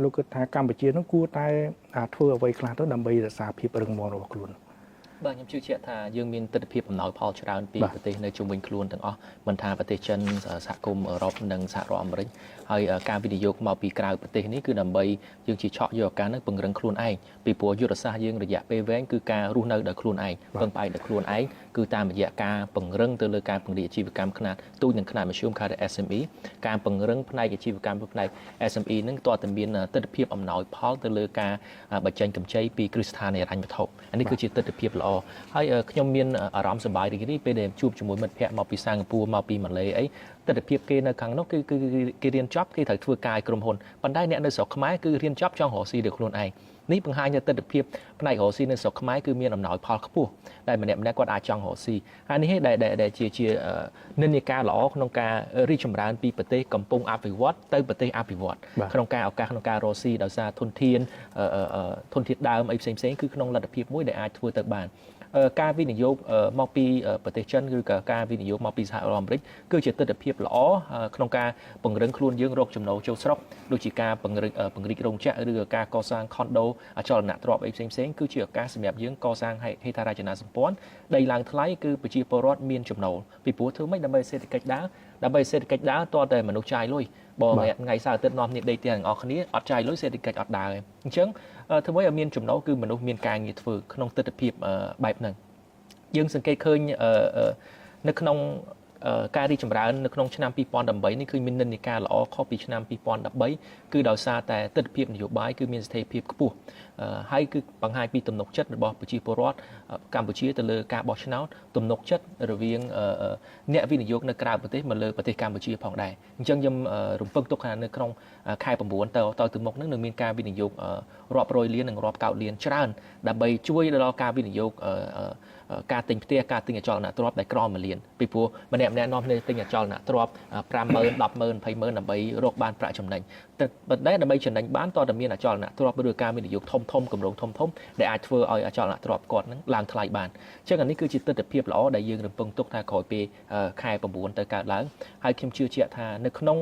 លោកគិតថាកម្ពុជានឹងគួរតែធ្វើអ្វីខ្លះទៅដើម្បីរក្សាភាពរឹងមាំរបស់ខ្លួន? បាទខ្ញុំជឿជាក់ថាយើងមានទិដ្ឋភាពអំណោយផលច្រើនពីប្រទេសនៅជុំវិញខ្លួនទាំងអស់មិនថាប្រទេសចិនសហគមន៍អឺរ៉ុបនិងសហរដ្ឋអាមេរិកហើយការវិនិយោគមកពីក្រៅប្រទេសនេះគឺដើម្បីយើងជាឆក់យកឱកាសនេះពង្រឹងខ្លួនឯងពីព្រោះយុទ្ធសាស្ត្រយើងរយៈពេលវែងគឺការរស់នៅដោយខ្លួនឯងពឹងផ្អែកដោយខ្លួនឯងគឺតាមរយៈការពង្រឹងទៅលើការពង្រីកអាជីវកម្មខ្នាតតូចនិងខ្នាតមធ្យមហៅថា SME ការពង្រឹងផ្នែកអាជីវកម្មផ្នែក SME ហ្នឹងតើតែមានទិដ្ឋភាពអំណោយផលទៅលើការបញ្ចេញកម្ចីពីគ្រឹះស្ថានហិរញ្ញវត្ថុអានេះគឺជាទិដ្ឋភាពល្អហើយខ្ញុំមានអារម្មណ៍សប្បាយរីករាយពេលដែលជួបជាមួយមិត្តភ័ក្តិមកពីសិង្ហបុរីមកពីម៉ាឡេអីទិដ្ឋភាពគេនៅខាងនោះគឺគឺគេរៀនចប់គេត្រូវធ្វើការឲ្យក្រុមហ៊ុនប៉ុន្តែអ្នកនៅស្រុកខ្មែរគឺរៀនចប់ចង់រកស៊ីដោយខ្លួនឯងនេះបង្ហាញថាទិដ្ឋភាពផ្នែករកស៊ីនៅស្រុកខ្មែរគឺមានអំណោយផលខ្ពស់ដែលម្នាក់ម្នាក់គាត់អាចចង់រកស៊ីហើយនេះដែលដែលជាជានិន្នាការល្អក្នុងការរីកចម្រើនពីប្រទេសកំពុងអភិវឌ្ឍទៅប្រទេសអភិវឌ្ឍក្នុងការឱកាសក្នុងការរកស៊ីដោយសារធនធានធនធានដើមអីផ្សេងផ្សេងគឺក្នុងលទ្ធភាពមួយដែលអាចធ្វើទៅបានការវិនិយោគមកពីប្រទេសចិនឬក៏ការវិនិយោគមកពីសហរដ្ឋអាមេរិកគឺជាទិដ្ឋភាពល្អក្នុងការពង្រឹងខ្លួនយើងរកចំណូលចូលស្រុកដូចជាការពង្រឹងពង្រីករោងចក្រឬក៏ការកសាងខុនដូអចលនទ្រព្យអីផ្សេងផ្សេងគឺជាឱកាសសម្រាប់យើងកសាងហេដ្ឋារចនាសម្ព័ន្ធដីឡើងថ្លៃគឺប្រជាពលរដ្ឋមានចំណូលពីព្រោះធ្វើម៉េចដើម្បីសេដ្ឋកិច្ចដើរដើម្បីសេដ្ឋកិច្ចដើរតើតែមនុស្សចាយលុយបើថ្ងៃសៅរ៍អាទិត្យនាំគ្នាដេកផ្ទះទាំងអស់គ្នាអត់ចាយលុយសេដ្ឋកិច្ចអត់ដើរទេអញ្ចឹងធ្វើម៉េចឲ្យមានចំណូលគឺមនុស្សមានការងារធ្វើក្នុងទិដ្ឋភាពបែបហ្នឹងយើងសង្កេតឃើញនៅក្នុងការរីកចម្រើននៅក្នុងឆ្នាំ2018នេះគឺមាននិន្នាការល្អខុសពីឆ្នាំ2013គឺដោយសារតែទិដ្ឋភាពនយោបាយគឺមានស្ថិរភាពខ្ពស់ហើយគឺបង្ហាញពីទំនុកចិត្តរបស់ប្រជាពលរដ្ឋកម្ពុជាទៅលើការបោះឆ្នោតទំនុកចិត្តរវាងអ្នកវិនិយោគនៅក្រៅប្រទេសមកលើប្រទេសកម្ពុជាផងដែរអញ្ចឹងខ្ញុំរំពឹងទុកថានៅក្នុងខែ9ទៅទៅទៅមុខនឹងនឹងមានការវិនិយោគរាប់រយលាននិងរាប់កោតលានច្រើនដើម្បីជួយដល់ការវិនិយោគការទិញផ្ទះការទិញអចលនទ្រព្យដែលក្រ1លានពីព្រោះម្នាក់ម្នាក់នាំគ្នាទិញអចលនទ្រព្យ50000 100000 200,000ដើម្បីរកបានប្រាក់ចំណេញតែប៉ុន្តែដើម្បីចំណេញបានតើតែមានអចលនទ្រព្យឬការវិនិយោគធំធំគម្រោងធំធំដែលអាចធ្វើឲ្យអចលនទ្រព្យគាត់នឹងឡើងថ្លៃបានអញ្ចឹងអានេះគឺជាទិដ្ឋភាពល្អដែលយើងរំពឹងទុកថាក្រោយពេលខែ9ទៅកើតឡើងហើយខ្ញុំជឿជាក់ថានៅក្នុង